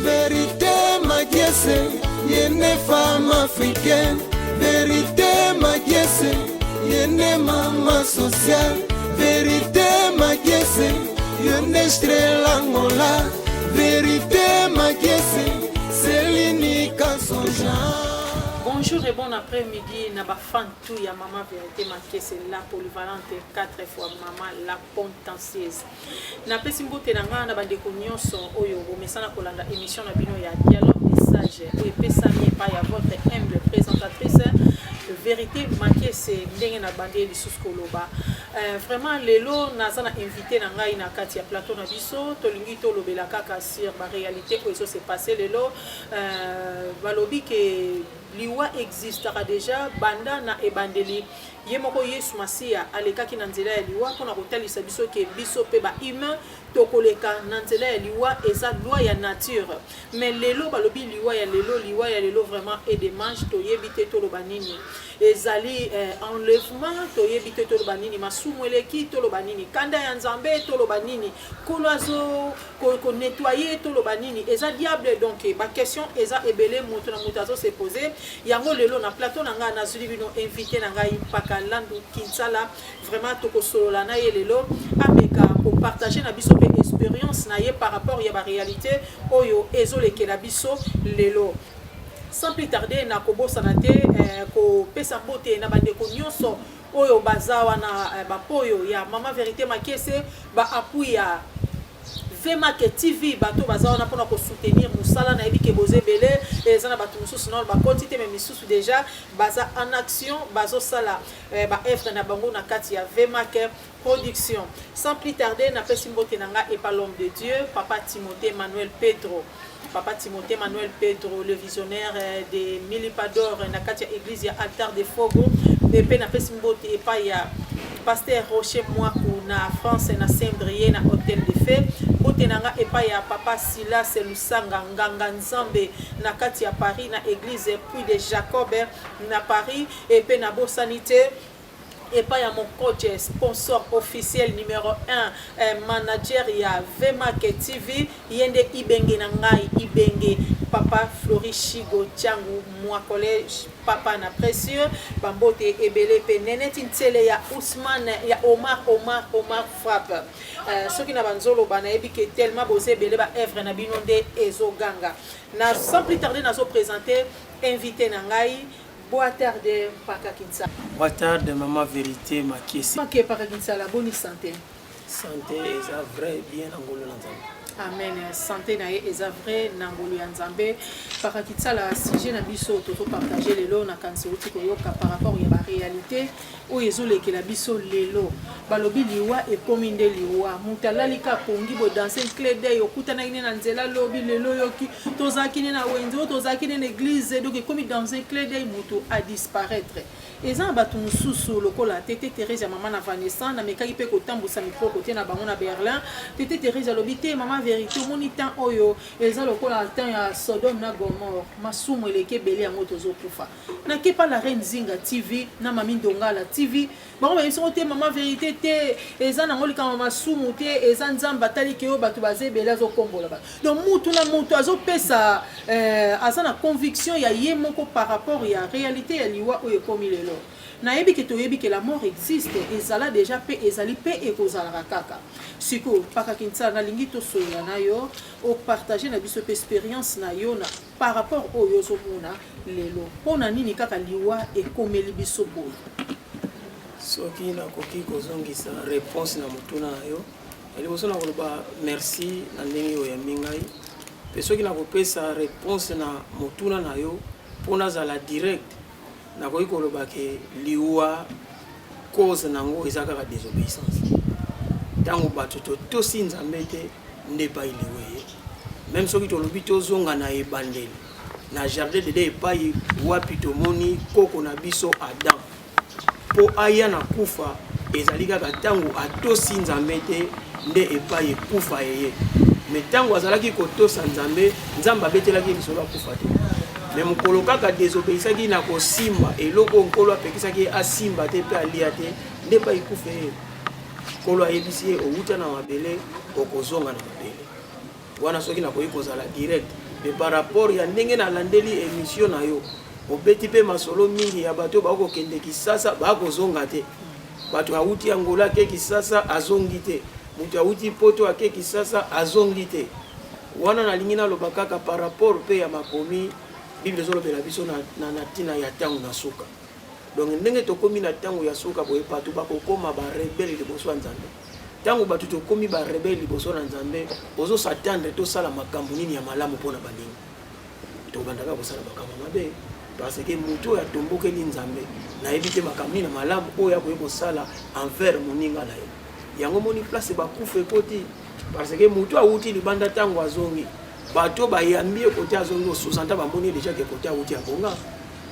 Verite Makiese, ye nde femme africaine. Verite Makiese, ye nde mama sociale. Verite Makiese, yo nde Estrella Angola. Verite Makiese, Céline Kasoja. Bonjour et bon après-midi na ba fan tout ya maman Verite Makiese la polyvalente 4 fois maman la contentieuse. Napesi mbote na ngai na bandeko nyonso oyo bomesana kolanda émission na bino ya Dialogue des sages oyo epesami epai ya votre humble présentatrice Verite Makiese. Ndenge na bande lisusu koloba, vraiment lelo naza na invité na ngai na kati ya plateau na biso. Tolingi tolobela kaka sur ba réalité oyo ezo se passer lelo. Balobi ke liwa existaka déjà banda na ebandeli. Ye moko Yesu Masiya alekaki na nzela ya liwa mpona kotalisa biso ke biso mpe ba humain tokoleka na nzela ya liwa, eza loi ya nature. Mais lelo balobi liwa ya lelo, liwa ya lelo vraiment est dommage. Toyebi te toloba nini, ezali enlèvement, toyebi te toloba nini, masumu eleki, toloba nini, kanda ya Nzambe, toloba nini, Nkolo azo konettoyer, toloba nini, eza diable. Donc ba question eza ebele, moto na moto azo se poser yango. Lelo na plateau na ngai nazwili bino invité na ngai Mpaka Landu Kinsala. Vraiment tokosolola na ye lelo, ameka kopartager na biso mpe expérience na ye par rapport ya baréalité oyo ezolekela biso lelo. Sans plus tarder, nakobosana te kopesa mbote na bandeko nyonso oyo baza wana, bapoyo ya mama Verité Makiese, baappui ya VMAK TV, bato baza wana mpona kosoutenir mosala. Nayebi ke boza ebele, eza na bato mosusu nano bakoti te, mais misusu déjà baza en action, bazosala baœuvre na bango na kati ya VMAK Production. Sans plus tarder, napesi mbote na nga epa l'homme de Dieu, papa Timothée Manuel Pedro, papa Timothée Manuel Pedro, le visionnaire de Milipador na kati ya église ya Altar de Fogo. Mpe napesi mbote epai ya pasteur Rocher Mwaku na France, na Saint-Brieuc, na Hôtel de Feu. Mbote na nga epai ya papa Silas Lusanga, nganga Nzambe na kati ya Paris, na église Puits de Jacob na Paris. Epe nabosani te epai ya mon coach, sponsor officiel numéro 1, manager ya VMAK TV, ye nde Ibenge na ngai, Ibenge papa Flori Shigo Tiangu mwa collège papa na précieux. Bambote ebele mpe Neneti Ntsele ya Ousmane ya Omar, Omar, Omar Frappe. Soki na banzoloba, nayebi ke tellement boza ebele, baœuvre na bino nde ezoganga. Na sans plus tarder, nazoprésente invité na ngai. Boa tarde, Mpaka Kinsala. Boa tarde, maman Vérité Makiesi. Ok, Mpaka Kinsala, boni santé? Santé eza vrai bien na ngolu na Nzambe. Amen. Santé na ye eza vrai na ngolu ya Nzambe. Mpaka Kinsala, sujet na biso tozopartage lelo, na kanisi outi koyoka par rapport ya baréalité oyo ezolekela biso lelo. Balobi liwa ekomi nde liwa, moto alali ka pongi boye dans un clin d'œil, okutanaki nde na nzela lobi, lelo oyoki tozalaki nde na wenze oyo, tozalaki nde na église. Donc ekomi dans un clin d'œil, moto adisparaître. Eza na bato mosusu lokola tete Therese ya mama na Vanessa, namekaki mpe kotambusa micro kote na bango na Berlin. Tete Therese alobi te: "Mama Vérité, omoni temps oyo eza lokola temps ya Sodome na Gomore, masumu eleki ebele, yango tozokufa." Nakepa la Reine Zinga TV na Mami Ndongala TV, bango bayebi songo te: "Mama Vérité, te, eza nango likambo masumu te, eza Nzambe ataliki oyo bato baza ebele, azokombola bato." Donc mutu na mutu azopesa, aza na conviction ya ye moko par rapport ya réalité ya liwa oyo ekomi lelo. Nayebi ke toyebi ke la mort existe, ezala déjà mpe ezali mpe ekozalaka kaka. Sikoyo, Mpaka Kinsala, nalingi tosolola na yo, opartage na biso mpe expérience na yo na par rapport oyo ozomona lelo. Mpo na nini kaka liwa ekomeli biso boye? Soki nakoki kozongisa réponse na motuna na yo, ya liboso na koloba merci na ndenge oyambi ngai. Mpe soki nakopesa réponse na motuna na yo, mpo nazala direct, nakoki koloba ke liwa, cause nango eza kaka désobéissance. Ntango bato totosi Nzambe te, nde epai liwa eye. Même soki tolobi tozonga na ebandeli, na jardin d'Eden, epai wapi tomoni koko na biso Adam, mpo aya na kufa, ezali kaka ntango atosi Nzambe te nde epai ekufa eye. Mais ntango azalaki kotosa Nzambe, Nzambe abetelaki ye lisolo akufa te. Mais mokolo kaka désobéisaki na kosimba eloko Nkolo apekisaki ye asimba te mpe alia te, nde epai ekufa eye. Nkolo ayebisi ye: "Owuta na mabele, okozonga na mabele." Wana soki nakoki kozala direct, mais par rapport ya ndenge nalandeli emission na yo, obeti mpe masolo mingi ya bato oyo bakokende Kisasa bakozonga te. Bato awuti Angola ake Kisasa azongi te, moto awuti Poto ake Kisasa azongi te. Wana nalingi naloba kaka par rapport mpe ya makomi Bible ezolobela biso na ntina ya ntango na suka. Donc ndenge tokomi na ntango ya suka boye, bato bakokoma barebelles liboso ya Nzambe. Ntango bato tokomi barebelles liboso na Nzambe, ozos'attendre tosala makambo nini ya malamu mpona baninga? Tobandaka kosala makambo mabe, parce que motu oyo atombokeli Nzambe, nayebi te makambo nini ya malamu oyo akoki kosala envers moninga na ye. Yango moni place bakufa ekoti, parce que motu awuti libanda, ntango azongi, bato bayambi ye kote azongi, ososanta bamoni ye déjà ke kote awuti abonga,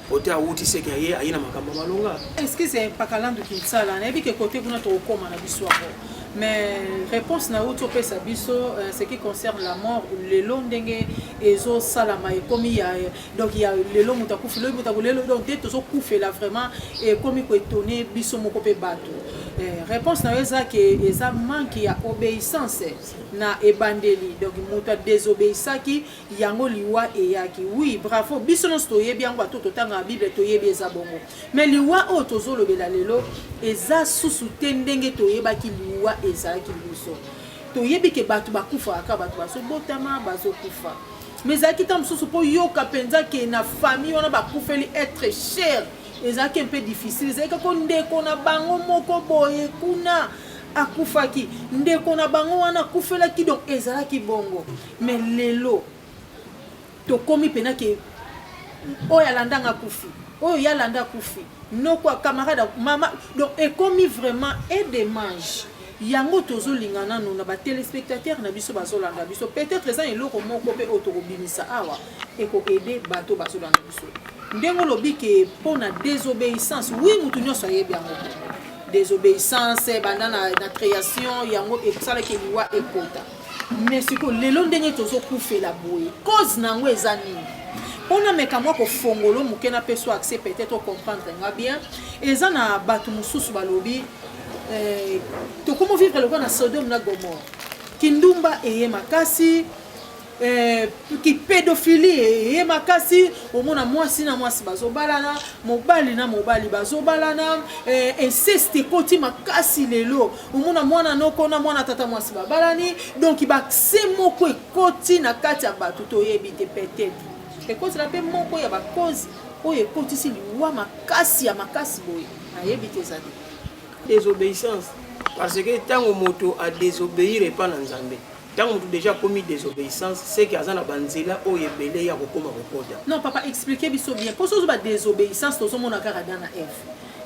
kote awuti seke aye, aye na makambo ya malonga. Excuse, Pakalandu Kinsala, nayebi ke kote kuna tokokóma na biso yango, mais réponse na yo topesa biso ce qui concerne la mort lelo, ndenge ezosalama, ekomi ya, donc ya lelo moto akufi, lobi moto lelo, donc nde tozokufela vraiment, ekomi koétonner biso moko mpe bato. Réponse na yo eza ke eza manque ya obéissance na ebandeli, donc moto adésobéissaki, yango liwa eyaki. Oui, bravo, biso nyonso toyebi yango, bato totangaka Bible toyebi eza bongo. Mais liwa oyo tozolobela lelo eza susu te ndenge toyebaki liwa ezalaki liboso. Toyebi ke bato bakufaka kaka, bato bazobotama, bazokufa, mais ezalaki ntango mosusu mpo yoka mpenza ke na famille wana bakufeli être cher, ezalaki mpe difficile. Ezalaki kaka ndeko na bango moko boye kuna akufaki, ndeko na bango wana akufelaki, donc ezalaki bongo. Mais lelo tokomi mpena ke oyo alandanga akufi, oyo ye alanda akufi, noko, camarade, mama, donc ekomi vraiment edemange. Yango tozolinga nanu na batéléspectateur na biso bazolanda biso, peut-être eza eloko moko mpe oyo tokobimisa awa ekoaider bato bazolanda biso. Ndenge olobi ke mpo na désobéissance, oui, motu nyonso ayebi yango, désobéissance banda na création, yango esalaki liwa ekota. Mais sikoyo lelo ndenge tozokufela boye, cause na yango eza nini? Mpona meka mwa kofongolo moke, napesa accès, peut-être ocomprendre nga bien. Eza na bato mosusu balobi tokomi vivre lokola na Sodome na Gomore, kindumba eye makasi, kipédophilie eye makasi, omona mwasi na mwasi bazobalana, mobali na mobali bazobalana, inceste ekoti makasi lelo, omona mwana noko na mwana tata mwasi babalani. Donc baaccès moko ekoti na kati ya bato, toyebi te, peut-être ekotela mpe moko ya bacause oyo ekotisi liwa makasi ya makasi boye, nayebi te ezali. Désobéissance, parce que ntango moto adésobéir epa na Nzambe, ntango moto déjà akomi désobéissance, c'est que aza na banzela oyo ebele ya kokóma kokota. Non papa, explique biso bien, mpo sozo badésobéissance tozomona kaka Adam na Eve,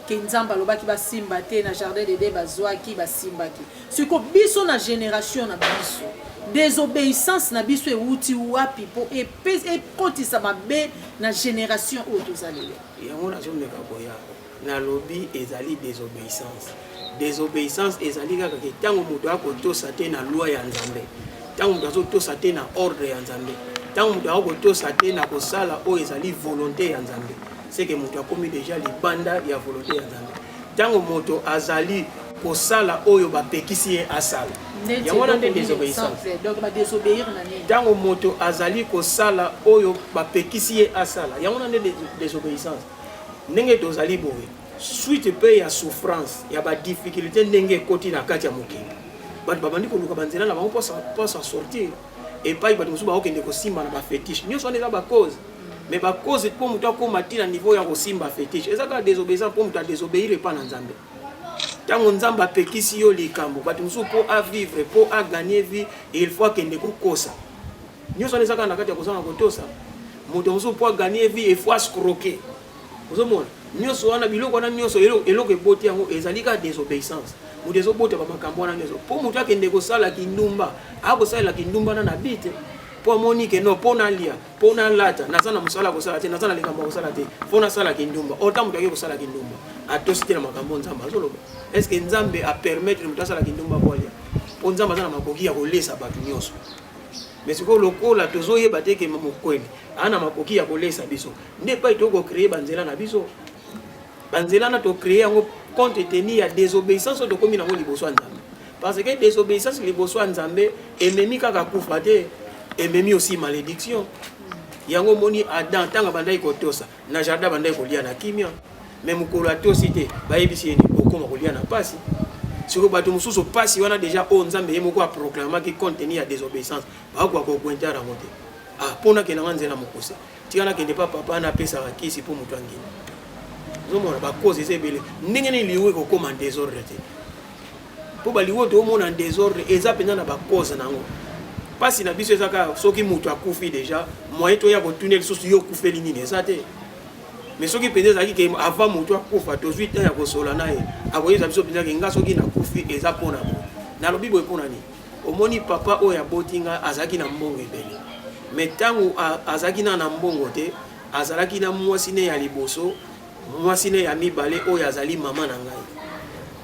ke Nzambe alobaki basimba te na jardin d'Eden, bazwaki, basimbaki. Siko biso na génération na biso, désobéissance na biso ewuti wapi mpo ekotisa mabe na génération oyo toza lelo? Yango nazomeka koya, nalobi ezali désobéissance. Désobéissance ezali kaka ke ntango moto akotosa te na loi ya Nzambe, ntango moto azotosa te na ordre ya Nzambe, ntango moto akotosa te na kosala oyo ezali volonté ya Nzambe, c'est que moto akomi déjà libanda ya volonté ya Nzambe. Ntango moto azali kosala oyo bapekisi ye asala, yango wana nde désobéissance. Donc badésobéir na nini? Ntango moto azali kosala oyo bapekisi ye asala, yango wana nde désobéissance. Ndenge tozali boye, suite mpe ya souffrance, ya badifficulté, ndenge ekoti na kati ya mokili, bato babandi koluka banzela na bango mpo s'en sortir. Epai bato mosusu bakokende kosimba na bafétiche, nyonso wana eza bacause. Mais bacause mpo moto akóma ntina niveau ya kosimba fétiche eza kaka désobéissance, mpo moto adésobéir epa na Nzambe. Ntango Nzambe apekisi yo likambo, bato mosusu mpo avivre, mpo agagner vie, il faut akende kokosa. Nyonso wana eza kaka na kati ya kozanga kotosa. Moto mosusu mpo agagner vie, il faut escroquer. Ozomona nyonso wana, biloko wana nyonso, eloko eboti yango ezali kaka désobéissance. Moto ezobota bamakambo wana nyonso mpo moto akende kosala kindumba, akosalela kindumba na bi te mpo amoni ke non, mpo nalia, mpo nalata, naza na mosala kosala te, naza na likambo ya kosala te, mpo nasala kindumba. Ota moto ake kosala kindumba, atosi te na makambo Nzambe azoloba. Est ce que Nzambe apermettre moto asala kindumba po alia? Mpo Nzambe aza na makoki ya kolesa bato nyonso. Mais sikoyo lokola tozoyeba te ke mokweli aa na makoki ya kolesa biso, nde epai tokocréer banzela na biso. Banzela na tocréer yango compte tenu ya désobéissance oyo tokómi nango liboso ya Nzambe, parce que désobéissance liboso ya Nzambe ememi kaka kufa te. Ememi aussi malédiction. Yango omoni Adam ntango abandaki kotosa na jardin, abandaki kolia na kimia, mais mokolo atosi te, bayebisi ye nini? Okoma kolia na pasi. Sikoyo bato mosusu, pasi wana déjà oyo Nzambe ye moko aproclamaki, compte tenu ya désobéissance, bakoka kokwentare yango te. Ah, mpo nakende nga nzela mokuse, tika nakende pa papa na apesaka kisi mpo moto angini. Ozomona bacause eza ebele. Ndenge nini liwa ekokóma désordre te? Mpo baliwa toomona désordre eza mpenza na bacause nango. Mpasi na biso eza kaka soki moto akufi déjà, moyen toya kotuna lisusu yo okufeli nini eza te. Mais soki mpenza ezalaki ke avant moto akufa tozwi temps ya kosola na ye, akoyebisa biso mpenza ke nga soki nakufi eza mpona boye. Nalobi boye mpona nini? Omoni, papa oyo aboti nga azalaki na mbongo ebele, mais ntango azalaki na mbongo te, azalaki na mwasi ne ya liboso, mwasi ne ya mibale oyo azali mama na ngai.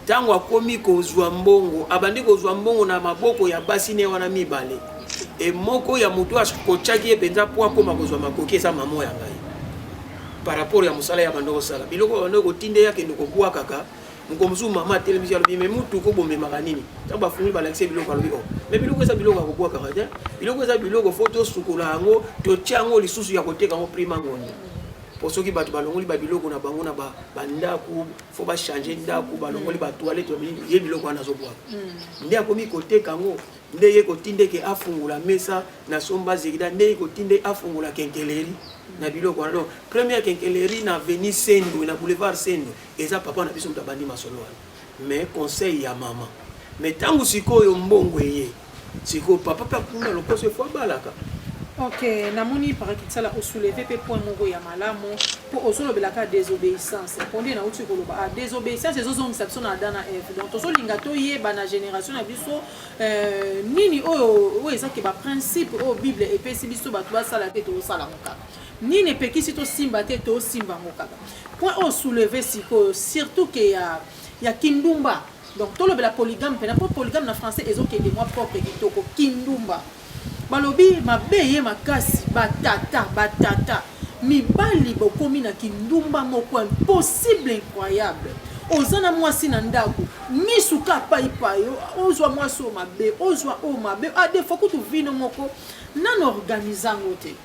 Ntango akomi kozwa mbongo, abandi kozwa mbongo na maboko ya basi ne wana mibale. E moko ya moto akotiaki ye mpenza mpo akóma kozwa makoki eza mama ya ngai, par rapport ya mosala ya bando kosala biloko, bando kotinda ye akende kobwakaka. Moko mosusu, mama atelemisi, alobi: "Mais mutuka bomemaka nini?" Ntango bafungoli, balakisi biloko, alobi: "Oh, mais biloko eza biloko ya kobwakaka te, biloko eza biloko faut tosukola yango, totia yango lisusu ya koteka yango prima ngondo." Po soki bato balongoli babiloko na bango na bandako, faut bachange ndako, balongoli batoilette, ye biloko wana azobwaka nde akomi koteka yango. Nde ye kotinda eke afungola mesa na somba zikida, nde ye kotinda afungola quincaillerie na biloko wana. Donc première quincaillerie na avenue Sendwe, na boulevard Sendwe, eza papa na biso moto abandi masolo wana, mais conseil ya mama. Mais ntango sikoyo mbongo eye, sikoyo papa mpe akuna lokoso efo abalaka. Ok, namoni parakitsala osoulever mpe point moko ya malamu, mpo ozolobelaka désobéissance, mpo nde nauti koloba, ah, désobéissance ezozongisa biso na Adam na Eve. Donc tozolinga toyeba na génération na biso nini oyo ezaki baprincipe oyo Bible epesi biso bato basala te, tozosala yango kaka. Nini epekisi tosimba te, tosimba yango kaka. Point oyo soulever sikoyo, surtout ke ya kindumba. Donc tolobela polygame mpena, mpo polygame na français ezokende mwa propre kitoko. Kindumba, balobi mabe ye makasi. Batata, batata mibali bokomi na kindumba moko impossible, incroyable. Oza na mwasi na ndako, misuka paipai, ozwa mwasi oyo mabe, ozwa oyo mabe, adefo kutu vino moko nano organise yango te,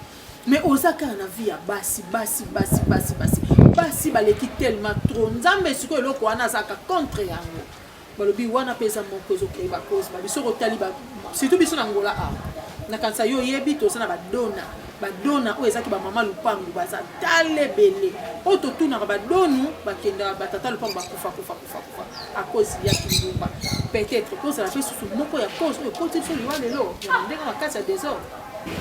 mais oza kaka na vie ya basi, basi, basi, basi, basi, basi baleki tellement trop. Nzambe sikoyo eloko wana azalaka contre yango. Balobi wana mpe eza moko ezocréer bacause. Babi soki otali, surtout biso na Ngola awa, nakanisa yo oyebi, toza na badona, badona oyo ezalaki bamama lupangu, baza tala ebele oyo totunaka badonu, bakendaka batata lupangu, bakufa, kufa, kufa, kufa à cause ya kindumba. Peut-être kozala mpe susu moko ya cause oyo ekoti biso liwa lelo ya ndenge makasi ya désordre.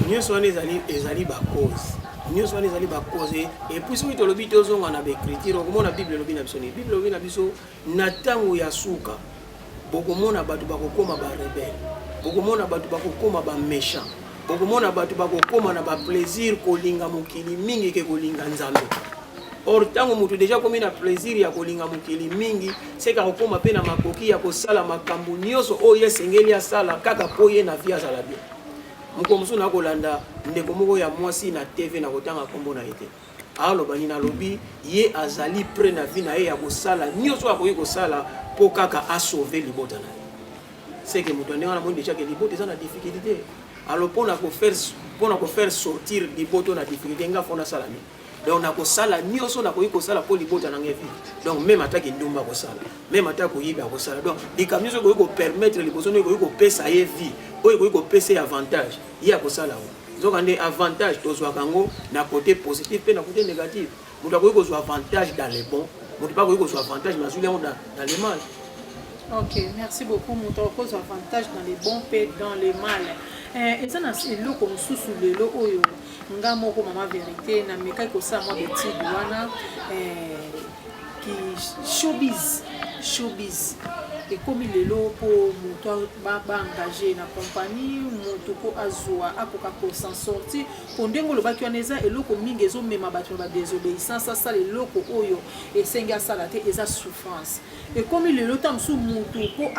Nyonso wana ezali bacause, nyonso wana ezali bacause. Et puis soki tolobi tozonga na baécriture, okomona Bible elobi na biso nini? Bible elobi na biso: na ntango ya suka bokomona bato bakokóma barebelles, bokomona bato bakokóma baméchant, bokomona bato bakokóma na baplaisir, kolinga mokili mingi ke kolinga Nzambe. Or ntango moto déjà komi na plaisir ya kolinga mokili mingi, seka kokóma mpe na makoki ya kosala makambo nyonso oyo esengeli asala kaka mpo ye na vie azala bien. Moko mosusu, nakolanda ndeko moko ya mwasi na TV, na kotanga nkombo na ye te, aloba nini? Alobi ye azali prêt na vie na ye ya kosala nyonso akoki kosala mpo kaka asauve libota na ye. Seke moto ndenge wana amoni déjà ke libota eza na difficulté. Alors mpona kofaire sortir libota na difficulté, nga faut nasala nini? Donc nakosala nyonso nakoki kosala mpo libota na ngai vivre. Donc même ataki ndumba akosala, même ata koyiba akosala. Donc likambo nyonso ekoki kopermettre liboso nde ekoki kopesa ye vie, oyo ekoki kopesa ye avantage, ye akosala yango. Nzoka nde avantage tozwaka yango na côté positif mpe na côté négatif. Moto akoki kozwa avantage dans le bon, moto mpe akoki kozwa avantage mais azwili yango dans le mal. Ok, merci beaucoup. Moto akozwa avantage dans le bon mpe dans le mal. Eza na eloko mosusu lelo oyo nga moko mama vérité namekaki kosala mwa baétude wana, ki showbiz. Showbiz ekomi lelo mpo moto baengage na compagnie, moto mpo azwa akoka kosan sortir, mpo ndenge olobaki wana eza eloko mingi ezomema bato na badésobéissance, asala eloko oyo esengi asala te, eza souffrance. Ekomi lelo ta mosusu motu mpo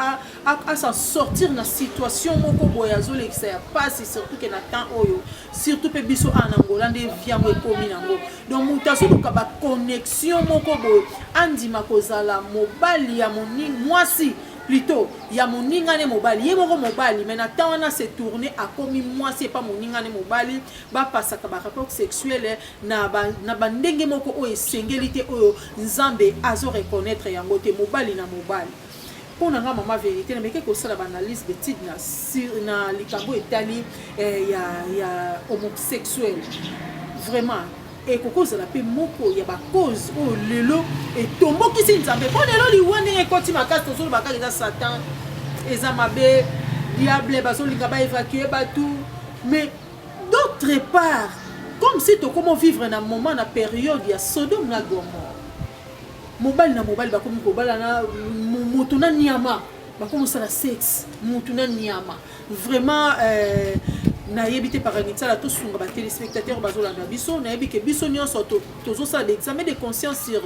asan sortir na situation moko boye azolekisa ya pasi, surtout ke na temps oyo, surtout mpe biso awa na Ngola nde viango ekomi nango. Donc moto azoluka baconnexion moko boye, andima kozala mobali ya moninga, mwasi. Plutot ya moninga ne mobali, ye moko mobali mais na temps wana se tourner akomi mwasi epa moninga ne mobali, ba passaka ba rapport sexuel na ba na ba ndenge moko oyo esengeli te oyo Nzambe azo reconnaitre yango te, mobali na mobali. Mpo na nga mama verite na mekaki kosala ba analyse d'etude na sur na likambo etali eh, ya ya homosexuel vraiment ekoki kozala mpe moko ya ba cause oyo lelo etombokisi Nzambe mpo lelo liwa ndenge ekoti makasi tozoloba kaka eza Satan eza mabe diable bazolinga ba evacuer bato mais d'autre part comme si tokomo vivre na moment na periode ya Sodome na Gomorrhe Mobali na mobali bakomi kobalana, moto na niama bakomi kosala sexe, moto na niama. Vraiment euh, nayebi te paranitsala tosunga ba téléspectateurs bazolanda biso, nayebi ke biso nyonso tozosala ba examen de conscience sur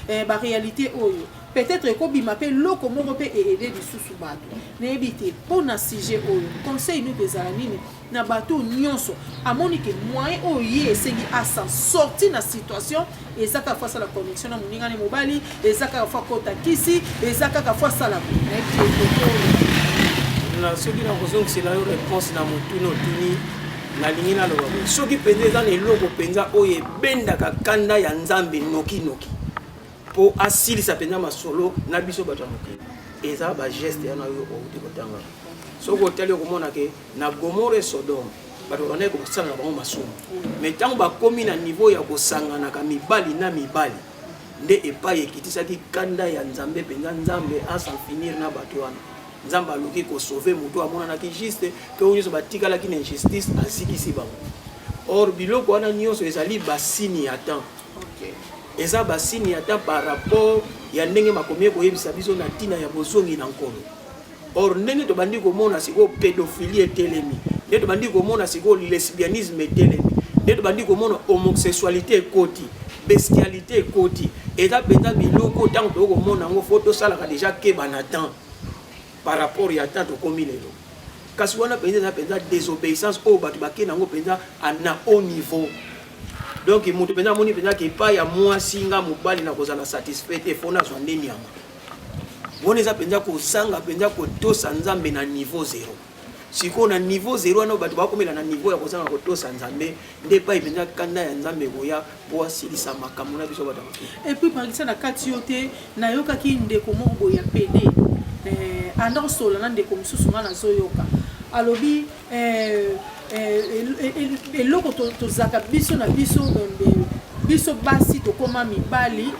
euh, ba réalité oyo peut-être ekobima mpe loko moko mpe eede lisusu bato. Nayebi te mpo na sujet oyo conseil nini ezala nini na bato oyo nyonso amoni ke moyen oyo ye esengi a s'en sortir na situation eza kaka fo asala connexion na moninga ne mobali, eza kaka fo akota kisi, eza kaka fo asala boye. Nayebi te ekoki oyo. Na soki nakozongisela yo réponse na motuna otuni, nalingi naloba boye, soki mpenza eza na eloko mpenza oyo ebendaka kanda ya Nzambe nokinoki mpo asilisa mpenza masolo na biso bato ya mokili, eza bageste wana oyo outi kotanga. Soki otali okomona ke na Gomore et Sodome bato babandaki kosala na bango masumu, mais ntango bakomi na niveau ya kosanganaka mibali na mibali, nde epai ekitisaki kanda ya Nzambe mpenza. Nzambe asan finir na bato wana. Nzambe aluki kosauve moto amonanaki juste, mpe oyo nyonso batikalaki na injustice azikisi bango. Or biloko wana nyonso ezali basini ya temps, eza basini ya temps par rapport ya ndenge makomi ekoyebisa biso na ntina ya bozongi na Nkolo. Or ndenge tobandi komona sikoyo pedophilie etelemi, nde tobandi komona sikoyo lesbianisme etelemi, nde tobandi komona homosexualité ekoti, bestialité ekoti, eza mpenza biloko ntango tokoki komona yango fo tosalaka deja keba na temps par rapport ya temps tokomi lelo. Kasi wana mpenza eza mpenza désobéissance oyo bato bakei nango mpenza na haut niveau. Donc moto mpenza amoni mpenza ke epai ya mwasi nga mobali nakozala satisfait te, fo nazwa nde nyama. Wana eza mpenza kozanga mpenza kotosa Nzambe na niveau zero. Sikoyo na niveau zero wana bato bakomela na niveau ya kozanga kotosa Nzambe, nde epai mpenza kanda ya Nzambe ekoya mpo asilisa makambo na biso bato ya mokili. Et puis par na kati yo te, nayokaki ndeko moko boye ya pede eh, anda kosolola na ndeko mosusu, ngai nazoyoka alobi eh, eh, eloko tozalaka biso na biso, biso basi tokoma mibali,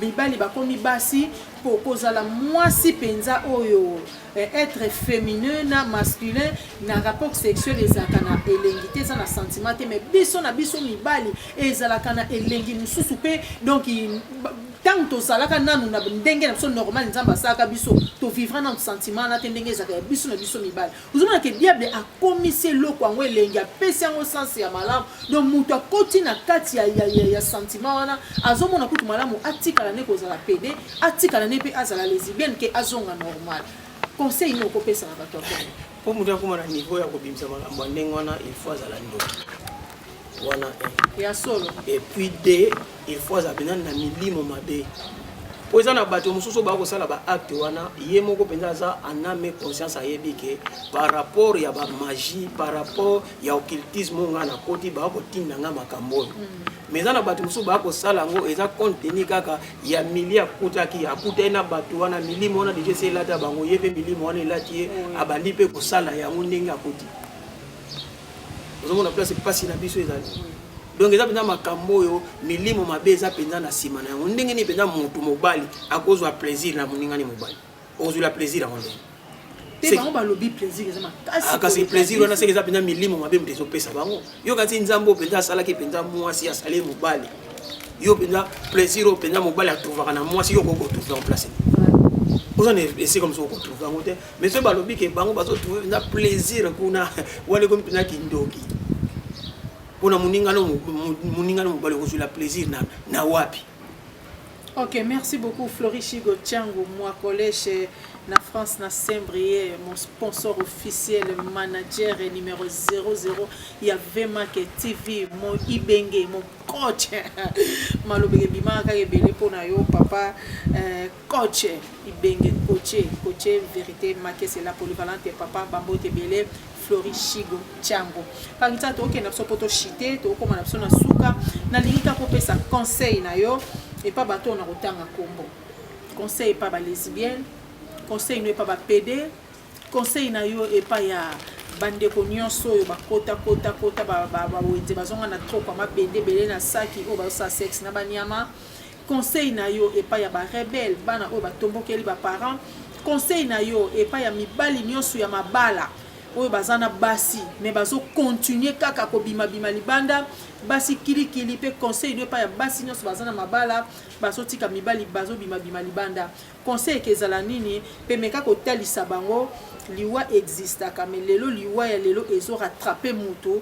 mibali bakomi basi, po kozala mwasi mpenza oyo être féminin na masculin na rapport sexuel ezalaka na elengi te, eza na sentiment te, mais biso na biso mibali ezalaka na elengi mosusu mpe. Donc ntango tozalaka nanu na ndenge na biso normal Nzambe asalaka biso, tovivra nanu sentiment wana te ndenge ezalaka ya biso na biso mibali. Ozomona ke diable akomisi eloko yango elengi, apesi yango sens ya malamu. Donc moto akoti na kati ya sentiment wana, azomona kutu malamu atikala nde kozala pede, atikala nde mpe azala lesbienne ke azonga normal. Conseil nini okopesa na bato ya Kongo? Mpo moto akóma na niveau ya kobimisa makambo ya ndenge wana, il faut azala ndoki wana un. Ya solo. Et puis deux, il faut azala mpenza na milimo mabe, mpo eza na bato mosusu oyo bakosala baacte wana, ye moko mpenza aza en âme conscience, ayebi ke par rapport ya bamagie, par rapport ya occultisme oyo ngai nakoti, bakotinda ngai makambo oyo. Mais eza na bato mosusu bakosala yango, eza compte tenu kaka ya milie akutaki, akutaki na bato wana, milimo wana deja esi elata bango, ye mpe milimo wana elati ye, abandi mpe kosala yango ndenge akoti. Ozomona place mpasi na biso ezali. Donc eza mpenza makambo oyo milimo mabe eza mpenza na nsima na yango. Ndenge nini mpenza motu mobali akozwa plaisir na moningani mobali? Okozwela plaisir yango ndenge te? Bango balobi plaisir eza makasi. Ah, kasi plaisir wana seke eza mpenza milimo mabe moto ezopesa bango. Yo kasi Nzambe oyo mpenza asalaki mpenza mwasi, asali mobali, yo mpenza plaisir oyo mpenza mobali atrouvaka na mwasi, yo okoki kotrouve yango place oza na esika mosusu, okotrouve yango te. Mais soki balobi ke bango bazotrouve mpenza plaisir kuna, wana ekomi mpenza kindoki. Mpona moningano mobali okozwela plaisir na wapi? Ok, merci beaucoup Flori Chigo Tchangu, moi collège. Na France, na Saint-Brieuc, mon sponsor officiel, manager numéro 00 ya Vmac TV, mon Ibenge, mon coach. Maloba ebimaka kaka ebele mpo na yo papa, coach Ibenge, coach, coach Vérité Makese, la polyvalente, papa bambote ebele. Flori Shigo Tiango Pangisa, tokokende na biso mpo toshite, tokokóma na biso na suka. Nalingi kaka kopesa conseil na yo epa bato oyo na kotanga nkombo. Conseil epa balesbienne, conseil no epa bapédé, conseil na yo epai ya bandeko nyonso oyo bakota kota kota bawenze, bazonga na troko ya mabende ebele na saki, oyo bazosala sexe na banyama. Conseil na yo epai ya barebele, bana oyo batombokeli baparent. Conseil na yo epai ya mibali nyonso ya mabala oyo baza na basi mais bazocontinuer kaka kobimabima libanda, basi kilikili. Mpe conseil no epai ya basi nyonso baza na mabala, bazotika mibali, bazobimabima libanda, conseil eke ezala nini? Mpe meka kotalisa bango liwa existaka, mais lelo liwa ya lelo ezorattraper moto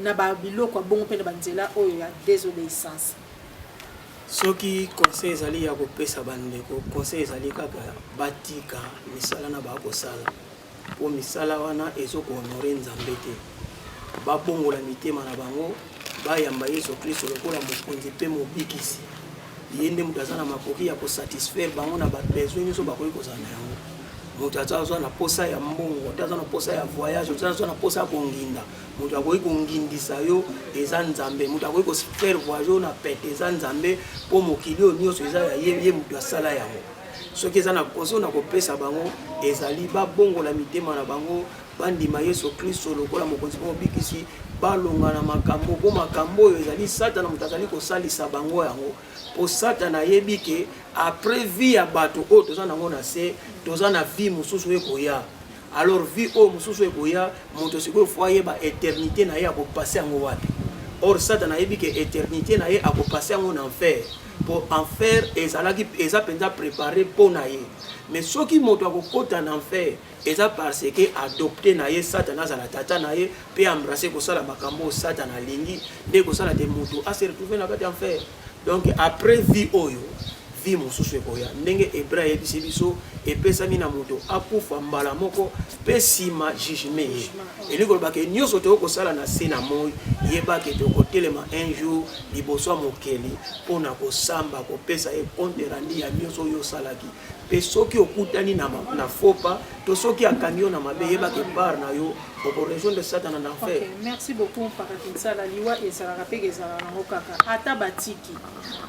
na babiloko ya bongo mpe na banzela oyo ya désobéissance. Soki conseil ezali ya kopesa bandeko, conseil ezali kaka batika misala na bakosala, mpo misala wana ezokohonorer Nzambe te. Babongola mitema na bango, bayamba Yesu Kristo lokola mokonzi mpe mobikisi. Ye nde moto aza na makoki ya kosatisfaire bango na babesoin nyonso bakoki kozala na yango. Moto aza azwa na posa ya mbongo te, aza na posa ya voyage te, aza na posa ya konginda, moto akoki kongindisa yo eza Nzambe. Moto akoki kofaire voyage oyo na pete eza Nzambe, mpo mokili oyo nyonso eza ya ye, ye moto asala yango. Soki eza na conseil na kopesa bango, ezali babongola mitema na bango, bandima Yesu Kristo lokola mokonzi mpo mobikisi, balonga na makambo, mpo makambo oyo ezali Satana moto azali kosalisa bango yango, mpo Satana ayebi ke après vie ya bato oyo toza nango na se, toza na vie mosusu oyo ekoya. Alors vie oyo mosusu ekoya, moto sikoyo faut ayeba éternité na ye akopasser yango wapi. Or Satana ayebi ke éternité na ye akopasser yango na enfer, mpo enfer ezalaki eza mpenza préparé mpo na ye. Mais soki moto akokɔta na enfer, eza parce que adopte na ye Satana azala tata na ye mpe embrasse kosala makambo oyo Satana alingi, nde kosala te moto ase retrouve na kati ya enfer. Donc après vie oyo, vie mosusu ekoya. Ndenge Hébreu ayebisi biso, epesami na moto akufa mbala moko mpe nsima jugement. Ye elingi koloba ke nyonso tokoki kosala na se na moi, yebake tokotelema un jour liboso ya mokeli mpona kosamba, kopesa ye compte rendu ya nyonso oyo osalaki. Mpe soki okutani na fopa to soki akangi yo na mabe, yebake part na yo okorejoindre Satana na enfer. Okay, merci beaucoup Mpaka. Liwa ezalaka mpe ezalaka nango kaka, ata batiki,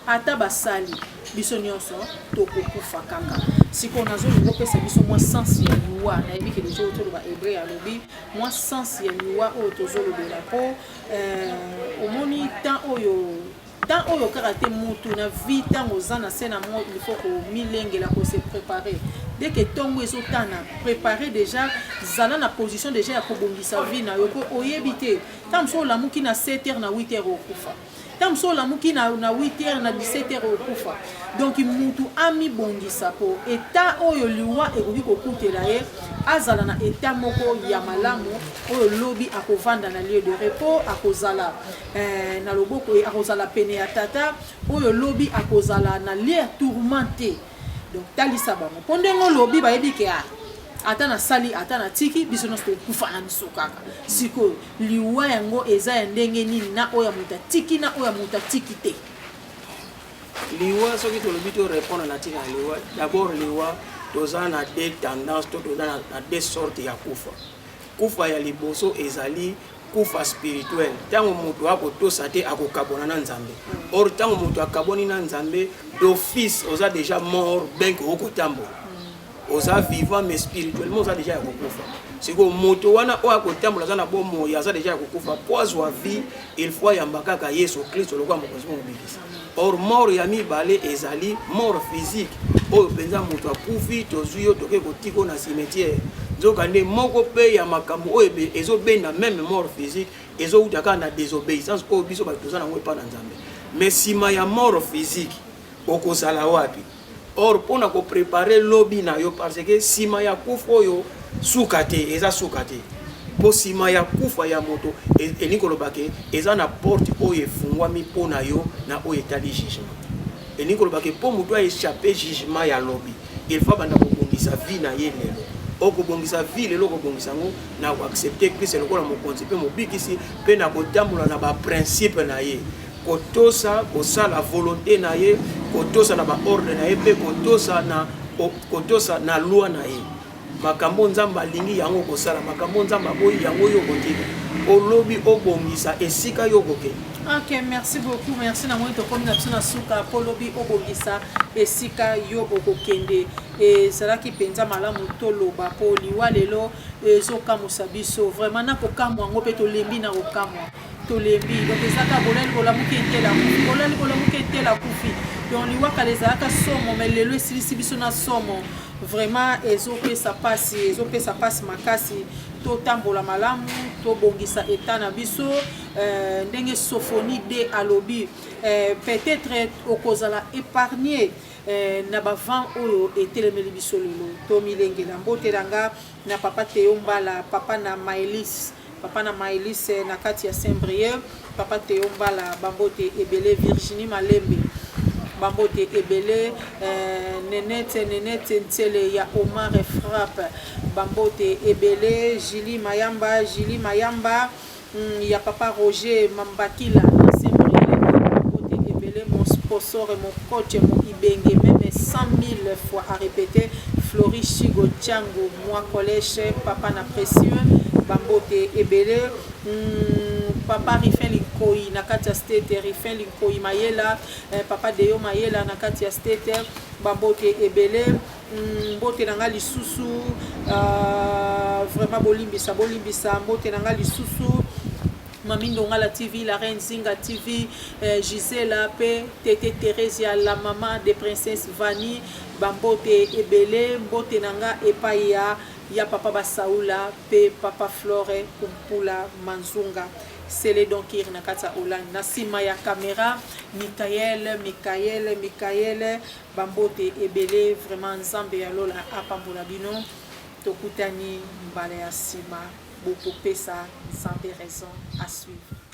ata basali, biso nyonso tokokufa kaka. Sikoyo nazolinga opesa biso mwa sens ya liwa. Nayebi ke deja toloba, Hébreu alobi mwa sens ya liwa oyo tozolobela, mpo omoni temps oyo kaka te mutu na vie, ntango oza na se na moi, il faut komilengela, kose préparer dès que ntongo ezotana. Préparer déjà, zala na position déjà ya kobongisa vie na yo, mpo oyebi te ntango mosusu olamuki na 7 heures, na 8 heures okufa, ntango mosusu olamuki na 8 heures, na 17 heures okufa. Donc mutu amibongisa mpo état oyo liwa ekoki kokutela ye, azala na état moko ya malamu oyo lobi akovanda na lieu de repos, akozala na loboko, akozala pene ya tata, oyo lobi akozala na lieu ya tourment te. Donc talisa bango, mpo ndenge olobi, bayebi ke ah, ata nasali, ata natiki, biso nyonso tokufa na biso kaka. Sikoyo liwa yango eza ya ndenge nini, na oyo ya moto atiki, na oyo ya moto atiki te? Liwa, soki tolobi to répondre na ntina ya liwa, d'abord liwa toza na deux tendances to toza na deux sortes ya kufa. Kufa ya liboso ezali kufa spirituel, ntango moto akotosa te, akokabwana na Nzambe. Or ntango moto akabwani na Nzambe, d'office oza déjà mort. Benke okotambola, oza vivant, mais spirituellement oza déjà ya kokufa. Sikoyo moto wana oyo akotambola, aza na bomoi, aza déjà ya kokufa. Po azwa vie, il faut ayamba kaka Yesu Kristo lokola mokonzi mobikisi. Or mort ya mibale ezali mort physique, oyo mpenza moto akufi, tozwi yo, toke kotika na cimetière. Nzokande moko mpe ya makambo oyo ezobenda même mort physique ezowuta kaka na désobéissance oyo biso bato toza nango epa na Nzambe. Mais nsima ya mort physique, okozala wapi? Or mpona kopréparer lobi na yo, parce que nsima ya kufa oyo suka te, eza suka te, mpo nsima ya kufa ya moto elingi koloba ke eza na porte oyo efungwami mpo na yo na oyo etali jugement. Elingi koloba ke mpo moto aéchappe jugement ya lobi, il faut banda kobongisa. Abongisa vie na ye lelo. Okobongisa vie lelo, okobongisa yango na koaccepter Christ lokola mokonzi mpe mobikisi, mpe na kotambola na baprincipe na ye, kotosa, kosala volonté na ye, kotosa na baordre na ye, mpe kotosa na loi na ye. Makambo Nzambe alingi, yango kosala. Makambo Nzambe aboyi, yango yo kotika. Olobi obongisa esika yo kokende. Ok, merci beaucoup, merci. Namoni tokomi na biso na suka. Mpo lobi obongisa esika yo okokende, ezalaki mpenza malamu toloba, mpo liwa lelo ezokamwisa biso vraiment. Na kokamwa yango mpe tolembi, na kokamwa tolembi. Donc ezaka bolali bolamuki, etela kufi, bolali bolamuki, etela kufi. Donc liwa kala ezalaka somo, mais lelo esilisi biso na somo. Vraiment ezopesa mpasi, ezopesa mpasi makasi. Totambola malamu, tobongisa eta na biso. Ndenge Sophonie de alobi, peut-être okozala épargné na bavent oyo etelemeli biso lelo. Tomilengela. Mbotelanga na papa Teo Mbala, papa na Maelis, papa na Maelis na kati ya Saint Brieuc. Papa Teo Mbala, bambote ebele. Virginie Malembe, bambote ebele. Nenete, Nenete Ntsele ya Omar Frappe, bambote ebele. Julie Mayamba, Julie Mayamba ya papa Roger Mambakila na Saint Brieuc, bambote ebele. Mon sponsor et mon coach, mon Ibenge, même 100 000 fois à répéter, Flori Chigo Tchango, moi collège, papa na précieux, bambote ebele. Papa Rifin Linkoi na kati ya State, Rifin Linkoi Mayela, papa Deyo Mayela na kati ya State, bambote ebele. Mbote na nga lisusu, vraiment bolimbisa, bolimbisa. Mbote na nga lisusu Mami Ndongala TV, la reine Zinga TV, Gisela pe Tete Theresia, la maman de princesse Vani, bambote ebele. Mbote na nga epai ya papa Basaula pe papa Flore Kumpula Manzunga Sele Donkir na kati ya Hollande. Na nsima ya caméra, Mikael, Mikael, Mikael, bambote ebele. Vraiment Nzambe ya lola apambola bino. Tokutani mbala ya nsima, bokopesa Nzambe raison. À suivre.